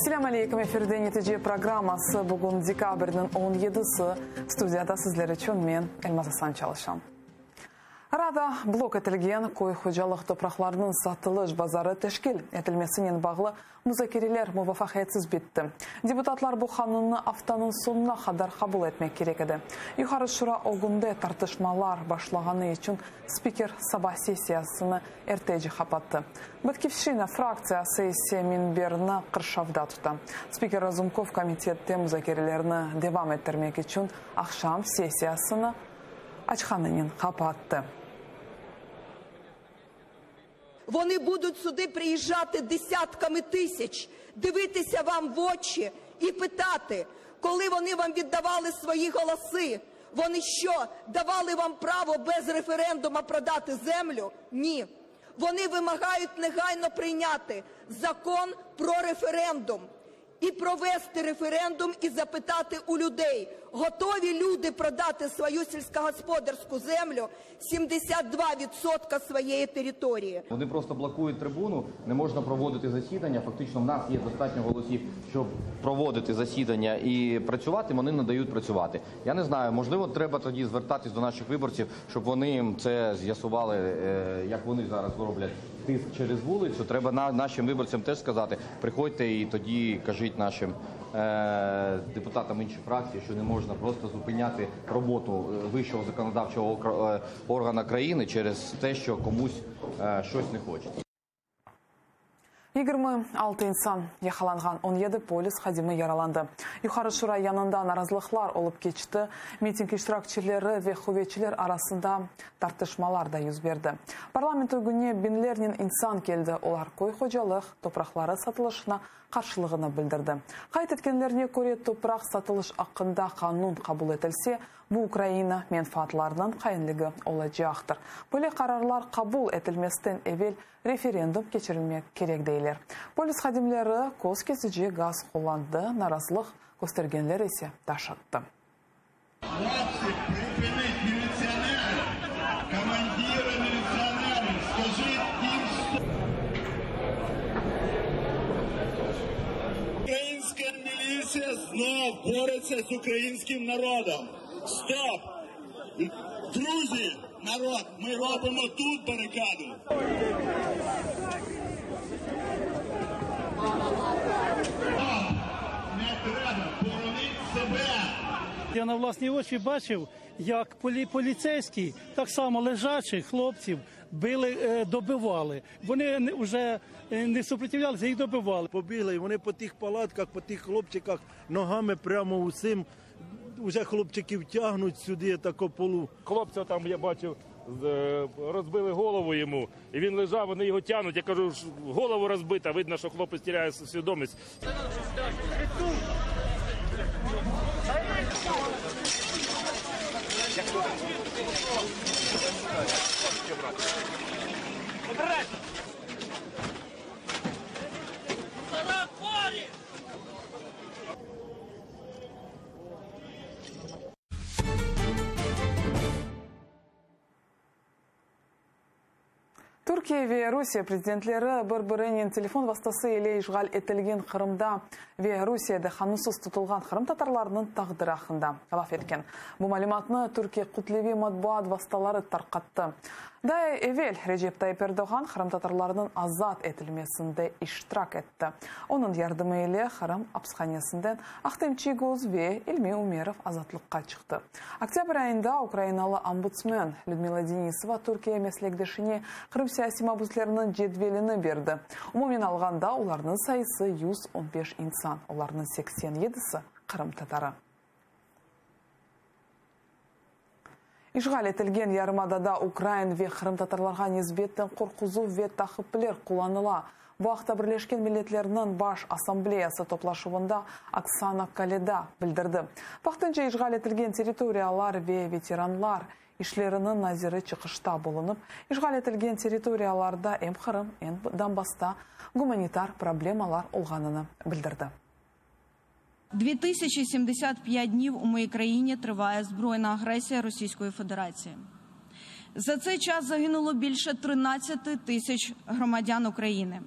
Selâm aleykum, efirde Netice programması, bugün dekabrniñ on yedisi, studiyada sizler içün men, Elmaz Asan çalışam. Rada, blok etilgen köy hocalıq topraqlarınıñ satılış bazarı teşkil etilmesinen bağlı muzakereler muvafaqiyetsiz bitti. Deputatlar bu qanunnı aftanıñ soñuna qadar qabul etmek kerek edi. Yuqarı Şura ögünde tartışmalar başlağanı içün spiker saba sessiyasını ertece qapattı. Batkivşçina fraktsiyası ise minberni qırşavda tuta. Spiker Razumkov komitette muzakerelerni devam ettirmek içün aqşam sessiyasını açqanınen qapattı. Вони будуть сюди приїжджати десятками тисяч, дивитися вам в очі і питати, коли вони вам віддавали свої голоси, вони що, давали вам право без референдуму продати землю? Ні. Вони вимагають негайно прийняти закон про референдум і провести референдум і запитати у людей, готові люди продати свою сільськогосподарську землю 72% своєї території. Вони просто блокують трибуну, не можна проводити засідання. Фактично в нас є достатньо голосів, щоб проводити засідання і працювати, вони не дають працювати. Я не знаю, можливо, треба тоді звертатись до наших виборців, щоб вони їм це з'ясували, як вони зараз роблять тиск через вулицю. Треба нашим виборцям теж сказати, приходьте і тоді кажіть нашим депутатам інших фракцій, що не можна просто зупиняти роботу вищого законодавчого органу країни через те, що комусь щось не хочеться. 26 insan yaqalanğan, 17 polis hadimi yaralandı. Yuqarı Şura yanında narazılıqlar olıp keçti. Miting iştirakçileri ve quvetçiler arasında tartışmalar da yüz berdi. Parlament ögüne biñlernen insan keldi. Olar köy hocalıq topraqları satılışına qarşılığını bildirdi. Qayd etkenlerine köre, topraq satılış aqqında qanun qabul etilse, bu Ukraina menfaatlarınıñ hainligi olacaqtır. Böyle qararlar qabul etilmezden evel referendum keçirilmek kerek deyler. Polis hadimleri köz kesici gaz qullandı, narazılıq köstergenler ise taş attı. Хлопці, припиніть, міліціонери, командири міліціонерів, скажіть їм стоп. Українська міліція знов бореться з українським народом. Стоп! Друзі, народ, ми робимо тут барикаду. Не треба, бороніть себе! Я на власні очі бачив, як поліцейські, так само лежачих хлопців, били, добивали. Вони вже не супротивлялися, їх добивали. Побігли, і вони по тих палатках, по тих хлопчиках ногами прямо усім, уже хлопчиків тягнуть сюди, тако полу. Хлопця там, я бачив, розбили голову йому, і він лежав, вони його тягнуть. Я кажу, голову розбита, видно, що хлопець теряє свідомість. Türkiye ve Rusiye prezidentleri bir-birinen telefon vastası ile işğal etilgen Qırımda ve Rusiyede qanunsız tutulğan qırımtatarlarnıñ taqdiri aqqında laf etken. Bu malümatnı Türkiye kütleviy matbuat vastaları tarqattı. Daa evel Recep Tayyip Erdoğan qırımtatarlarnıñ azat etilmesinde iştirak etti. Onıñ yardımı ile Qırım apishanesinden Ahtem Çiygoz ve İlmi Umerov azatlıqqa çıqtı. Oktâbr ayında ukrainalı ombudsmen Lüdmila Denisova Türkiye meslekdeşine Qırım siyasiy mabüsleriniñ cedvelini berdi. Umumen alğanda olarnıñ sayısı 115 insan, olarnıñ 87-si qırımtatarı. İşğal etilgen yarımadada ukrain ve qırımtatarlarğa nisbeten qorquzuv ve taqipler qullanıla. Bu aqta Birleşken Milletlerniñ Baş Assambleyası toplaşuvında Oksana Koleda bildirdi. Vaqtınca işğal etilgen territoriyalar ve veteranlar işleriniñ naziri çıqışta bulunıp, işğal etilgen territoriyalarda em Qırım, em Donbassta gumanitar problemalar olğanını bildirdi. 2075 днів у моїй країні триває збройна агресія Російської Федерації. За цей час загинуло більше 13 тисяч громадян України.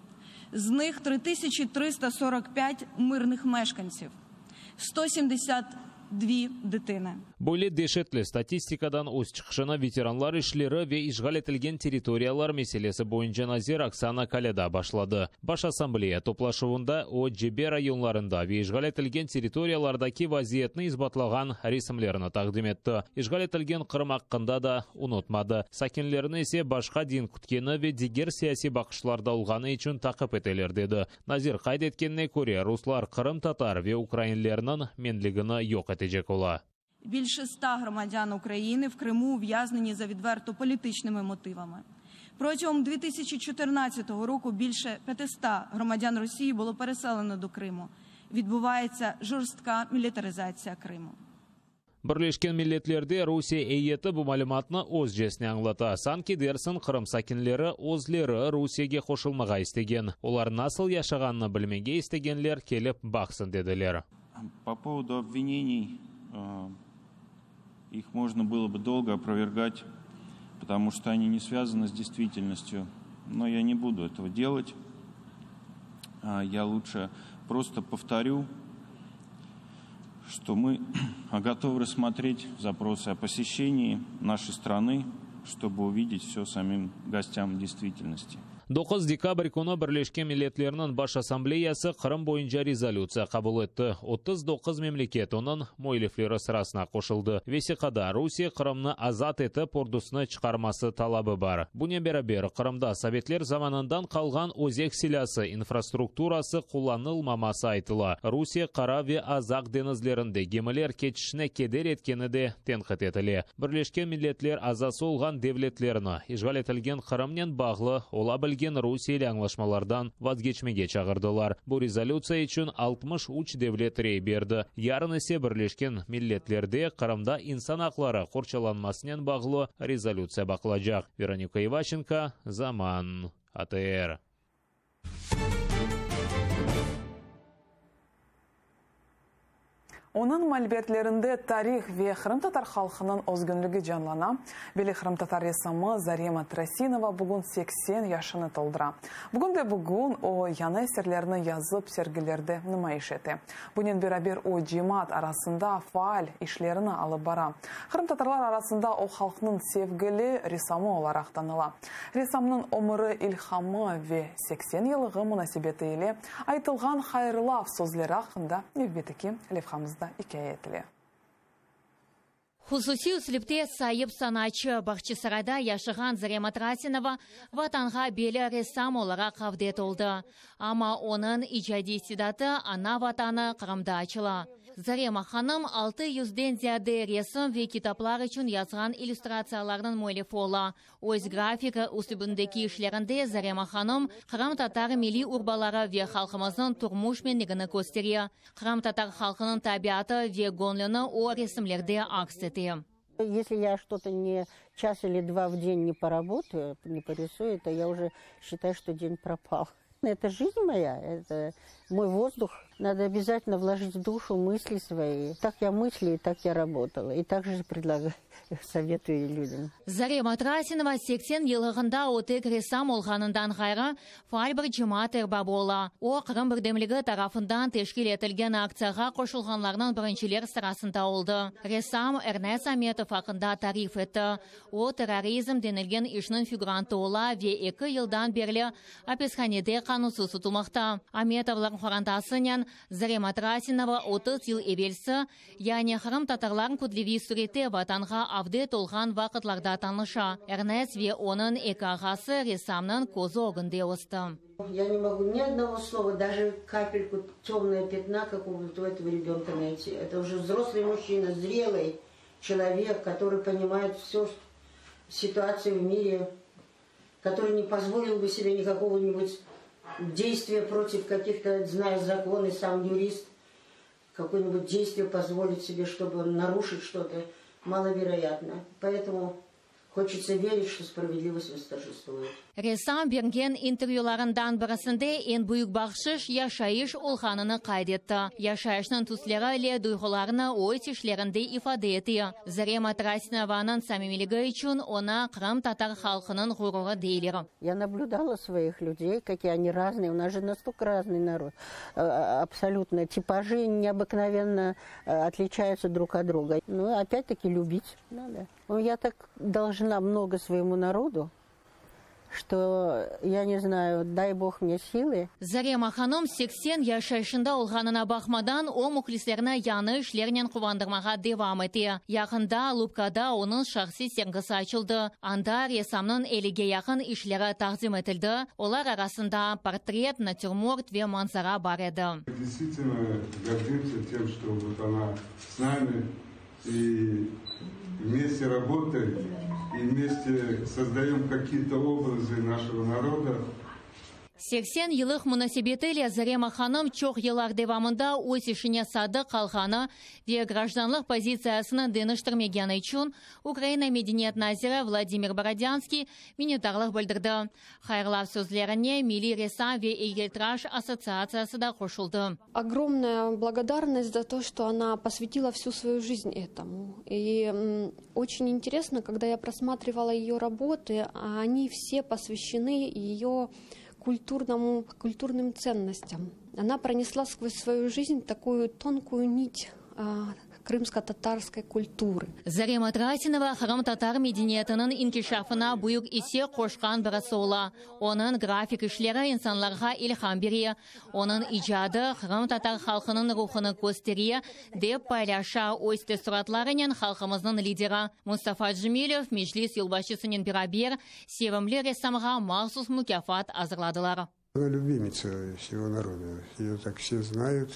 З них 3345 мирних мешканців, 172 дитини. Böyle deşetli statistikadan öz çıqışını veteranlar işleri ve işğal etilgen territoriyalar meselesi boyunca nazir Oksana Koleda başladı. Baş Assambleya toplaşuvında o, cebe rayonlarında ve işğal etilgen territoriyalardaki vaziyetni isbatlağan resimlerni taqdim etti. İşğal etilgen Qırım aqqında da unutmadı. Sakinlerni ise başqa din kütkeni ve diger siyasiy baqışlarda olğanı içün taqip eteler, dedi. Nazir qayd etkenine köre, ruslar qırımtatar ve ukrainlerniñ menligini yoq etecek ola. Більше ста громадян України в Криму ув'язнені за відверто політичними мотивами. Протягом 2014 року більше 500 громадян Росії було переселено до Криму. Відбувається жорстка мілітаризація Криму. Birleşken Milletlerde Rusiye eyyeti bu malümatnı özcesine añlata, sanki dersiñ Qırım sakinleri özleri Rusiyege qoşulmağa istegen. Olar nasıl yaşağanını bilmege istegenler kelip baqsın, dediler. По поводу обвинений, их можно было бы долго опровергать, потому что они не связаны с действительностью. Но я не буду этого делать. Я лучше просто повторю, что мы готовы рассмотреть запросы о посещении нашей страны, чтобы увидеть все самим гостям в действительности. 9 dekabr künü Birleşken Milletlerniñ Baş Assambleyası Qırım boyunca rezolütsiya qabul etti. 39 memleket onıñ müellifleri sırasına qoşuldı. Vesiqada Rusiye Qırımnı azat etip, ordusını çıqarması talabı bar. Bunen beraber, Qırımda sovetler zamanından qalğan özek silâsı infrastrukturası qullanılmaması aytıla. Rusiye Qara ve Azaq deñizlerinde gemiler keçişine keder etkeni de tenqit etile. Birleşken Milletler azası olğan devletlerni işğal etilgen Qırımnen bağlı ola bilgen Rusiye ile añlaşmalardan vazgeçmege çağırdılar. Bu rezolütsiya içün 63 devlet rey berdi. Yarın ise Birleşken Milletlerde Qırımda insan aqları qorçalanmasınen bağlı rezolütsiya baqılacaq. Veronika İvaşenko, Zaman, ATR. Onıñ molbertlerinde tarih ve qırımtatar halqınıñ özgünligi canlana. Belli qırımtatar ressamı Zarema Trasinova bugün 80 yaşını toldura. Bugün de bugün o, yañı eserlerini yazıp, sergilerde numayış ete. Bunen beraber o, cemaat arasında faal işlerini alıp bara. Qırımtatarlar arasında o, halqnıñ sevgili ressamı olaraq tanıla. Ressamnıñ ömüri, ilhamı ve 80 yıllığı munasebeti ile aytılğan hayırlav sözleri aqqında nevbetteki levhamızda ikâye etile. Hususiy üslüpte saip sanatçı, Bağçasarayda yaşağan Zarema Trasinova Vatanğa belli ressam olaraq avdet oldı. Amma onıñ icadiy istidatı ana Vatanı Qırımda açıla. Zarema hanım altı yüzden ziyade resim ve kitaplar içün yazğan illüstratsiyalarnıñ müellifi ola. Öz grafika üslübindeki işlerinde Zarema hanım qırımtatar milliy urbaları ve halqımıznıñ turmuş menligini köstere. Qırımtatar halqınıñ tabiatı ve göñlüni o resimlerde aks ete. Если я что-то не час или два в день не поработаю, не порисую, то я уже считаю, что день пропал. Это жизнь моя, это мой воздух. Надо обязательно вложить в душу мысли свои. Так я мыслю и так я работала. И так же предлагаю, советую и людям. Zarema Trasinova 80 yıllığında o tek ressam olğanından ğayrı, faal bir cemaat erbabı ola. O, Qırım birdemligi tarafından teşkil etilgen aktsiyağa qoşulğanlarnıñ birinciler sırasında oldı. Ressam Ernes Ametov aqqında tarif etti. O, terrorizm denilgen işniñ figurantı ola ve eki yıldan berli apishanede qanunsız tutulmaqta. Ametovlar qorantasınen Zarema Trasinova 30 yıl evelsi, yani qırımtatarlar kütleviy sürette Vatanğa avdet olğan vaqıtlarda tanışa. Ernes ve onıñ eki ağası ressamnıñ közü ögünde östi. Я не могу ни одного слова, даже капельку темное пятна какого-то у этого ребенка найти. Это уже взрослый мужчина, зрелый человек, который понимает всю ситуацию в мире, который не позволил бы себе никакого-нибудь действия против каких-то, зная законы, сам юрист, какое-нибудь действие позволить себе, чтобы нарушить что-то, маловероятно. Поэтому... Хочется верить, что справедливость восторжествует. Ressam bergen intervyularından birisinde eñ büyük bahşış yaşayış olğanını qayd etti. Yaşayışnıñ tüsleri ile duyğularını öz işlerinde ifade ete. Zarema Trasinovanıñ samimiyligi içün oña qırımtatar halqınıñ ğururı deyler. Я наблюдала своих людей, какие они разные. У нас же настолько разный народ. Абсолютно. Типажи необыкновенно отличаются друг от друга. Но опять-таки любить надо. Ну, я так должна много своему народу, что я не знаю, дай Бог мне силы. Zarema hanım 80 yaşında olğanına baqmadan, o mühlislerini yañı işlerinen quvandırmağa devam ete. Yaqında Alupkada onıñ şahsiy sergisi açıldı. Anda ressamnıñ 50-ge yaqın işleri taqdim etildi. Olar arasında portret, natürmort ve manzara bar edi. Действительно гордимся тем, что вот она с нами и вместе работаем, и вместе создаем какие-то образы нашего народа. 80 yıllıq munasebeti ile Zarema hanım çoq yıllar devamında öz işine sadıq qalğanı ve grajdanlıq pozitsiyasını deñiştirmegeni içün Ukraina medeniyet naziri Vladimir Borodânskiy minnetdarlıq bildirdi. Hayırlav sözlerine Milliy ressam ve eykeltıraş assotsiatsiyası da qoşuldı. Огромная благодарность за то, что она посвятила всю свою жизнь этому. И очень интересно, когда я просматривала ее работы, они все посвящены ее культурному, культурным ценностям. Она пронесла сквозь свою жизнь такую тонкую нить крымско-татарской культуры. Зарема Трасинова qırımtatar medeniyetiniñ inkişafına büyük isse qoşqan birisi ola. Onıñ grafik işleri insanlarğa ilham bere. Onıñ icadı qırımtatar halqınıñ ruhunı köstere, dep paylaşa öz teessuratlarınen halqımıznıñ lideri Mustafa Cemilev Meclis yolbaşçısınen beraber sevimli ressamğa mahsus mukâfat azırladılar. Она любимица всего народа. Ее так все знают,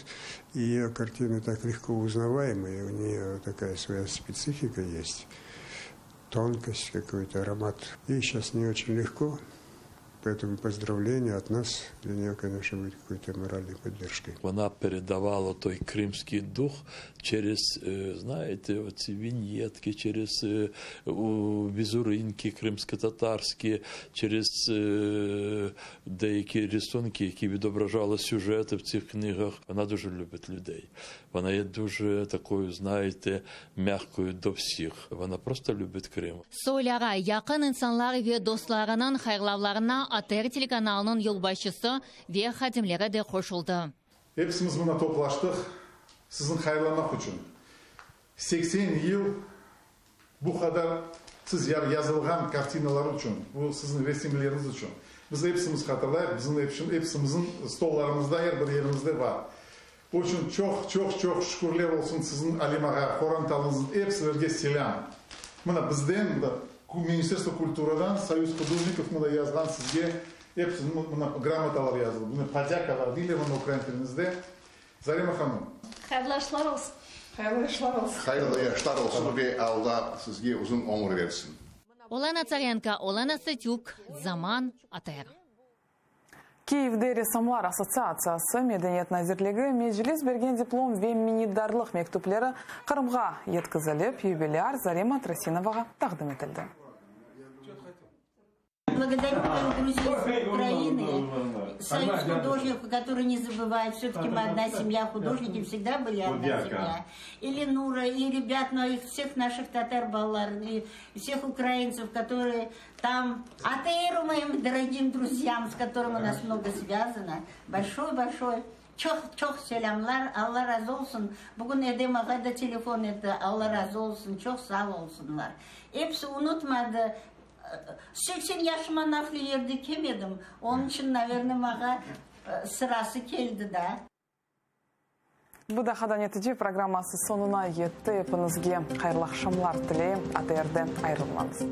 и ее картины так легко узнаваемые, у нее такая своя специфика есть, тонкость, какой-то аромат. Ей сейчас не очень легко, поэтому поздравления от нас для нее, конечно, будет какой-то моральной поддержкой. Вона передавала той кримський дух через, знаєте, оці віньєтки, через візерунки кримсько-татарські, через деякі рисунки, які відображали сюжети в цих книгах. Вона дуже любить людей. Вона є дуже такою, знаєте, м'якою до всіх. Вона просто любить Крим. Soyları, yaqın insanlar ve dostlarınıñ hayırlavlarına ATR telekanalınıñ yolbaşçısı ve hadimleri de qoşuldı. Epimiz mına toplaştıq sizni hayırlamaq içün. 80 yıl bu qadar siz yazılğan kartinalar içün, bu siziñ resimleriñiz içün. Biz epimiz hatırlayıq, bizim episimizniñ stollarımızda, er bir yerimizde bar. O içün çoq, çoq, çoq şükürler olsun siziñ Alim ağa, qorantalıñıznıñ episilerge selâm. Mına bizden, Министерство культурадан, Союз художников mına yazğan sizge episi mına грамоталар yazıldı. Bunı подяка lar deyler mına ukrain tilimizde. Zarema hanım. Hayırlı işler olsun. Hayırlı işler olsun. Hayırlı yaşlar olsun ve Alla sizge uzun ömür bersin. Olena Tsarenko, Olena Setük, Zaman, ATR. Kiyevde Ressamlar assotsiatsiyası, Medeniyet nazirligi, Meclis bergen diplom ve minnetdarlıq mektüpleri Qırımğa yetkizilip, yubilâr Zarema Trasinovağa taqdim etildi. Благодарю моих друзей из Украины, Союз художников, который не забывает. Все-таки мы одна семья, художники всегда были одна семья. И Ленура, и ребят моих, всех наших татар-баллар, и всех украинцев, которые там. АТРу моим дорогим друзьям, с которыми у нас много связано. Большой-большой. Çoq, çoq selâmlar, Alla razı olsun. Bugün Edem ağa da telefon etti, Alla razı olsun, çoq sağ olsunlar. Episi unutmadı. 80 yaşıma nafile yerde kelmedim. Onıñ içün, наверное, maña sırası keldi da. Bu daha da netice programması soñuna yetti. Epiñizge hayırlı aqşamlar tileyim. ATRden ayırılmañız.